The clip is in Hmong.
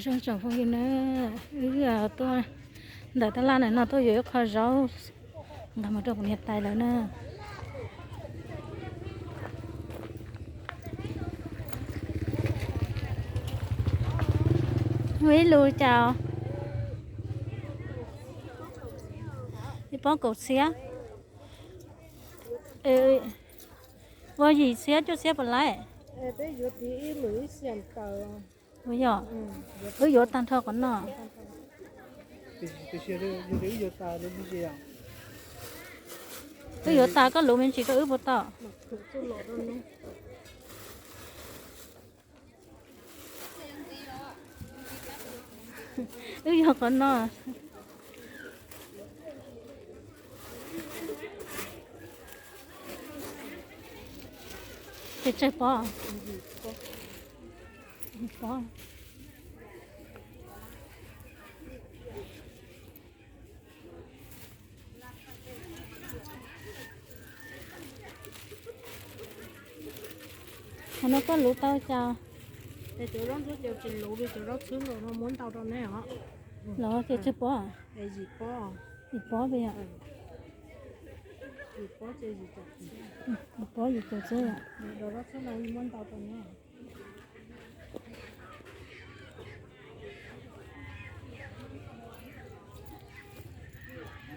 Zoo tsoom phooj ywg na, wb tuaj ntawm tab laj ntawm no tuaj yuav ib qho zaub nqa mus rau kuv niam tais lawv na. Muaj ib lus cas? Ib pob kaum txhiab. Ua yim txhiab cuaj txhiab puas laib? Ua yog, wb yuav tag nrho qhov no. Wb yuav tas koj luv me ntsis koj wb puas tau? Wb yuav qhov no. Ces tsawg pob? Pob. Qhov no koj luv tau cas? Cov zaub ntsuab ces tsis luv li, cov zaub txhwb los no muab ntau rau neb os. Los ces tsawg pob? Yim pob. Yim pob, yim pob ces yim caum txhiab. Yim pob yim caum txhiab. Cov zaub txhwb no muab ntau rau neb.